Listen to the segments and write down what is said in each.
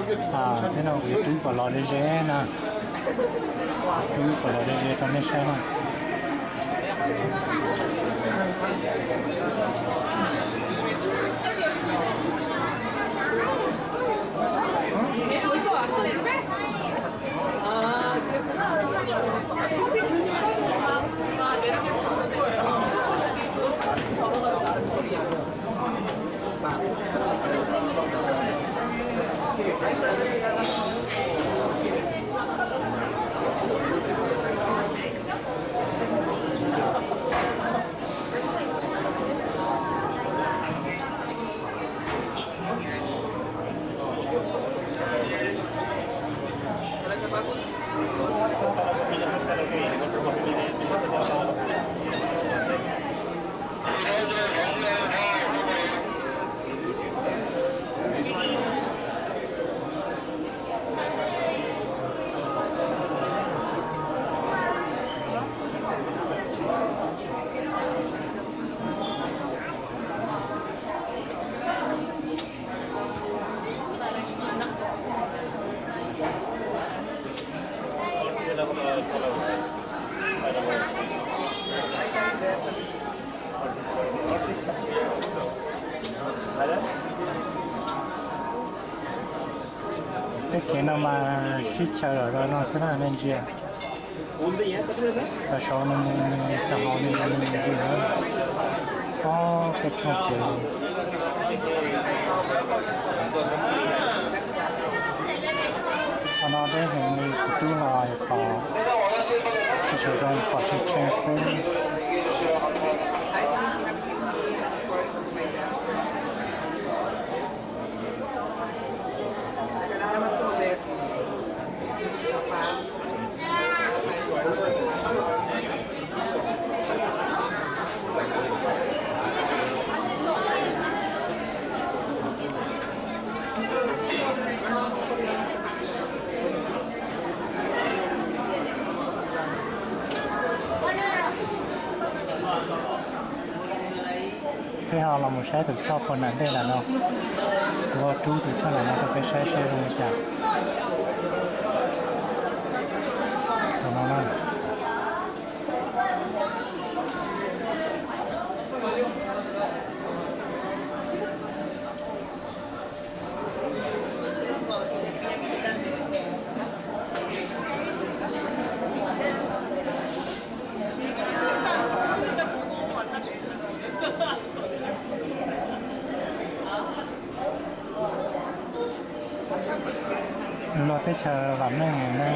Thiab no kuv yuav rub kom los ze ze na, rub kom los ze ze rau nej saib na. Tej kev no mas sib chaws lawm no xwb na nej ntsia. Cov saud no nws cov hauv nws nws nws nws ob peb tshooj kev. Qhov no peb heev li kuv twb los qhov tsis tshua zoo pom tshee tshee xwb. Peb ho los mus saib tus choj puag nram ntej lawm no. Kuv ho rub tus choj ntawm no rau peb saib seb zoo li cas. Tus no na. Los teb chaws vam meej na,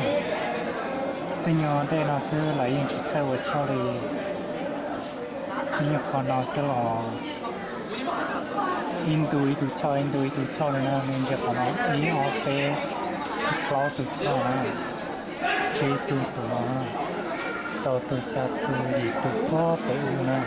tej nyuag dej no xwb los yeej tsis txhawj ua choj li. Tej nyuag qhov no xwb los ib ntu ib tug choj, ib ntu ib tug choj li na, nej ntsia qhov no ib ob peb plaub tug choj na, tsib tug tus no, rau tug xya tug yim tug puag pem ub na.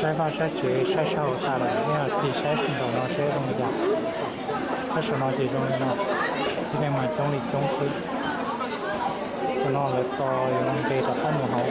Saib vaj saib tsev saib sab hauv tas lawm, nej ho tig saib saum no seb zoo li cas. Saib saum no ces zoo li no, tib neeg mas coob li coob xwb. Tus no lawv tos yuav los nqes rov qab mus hauv.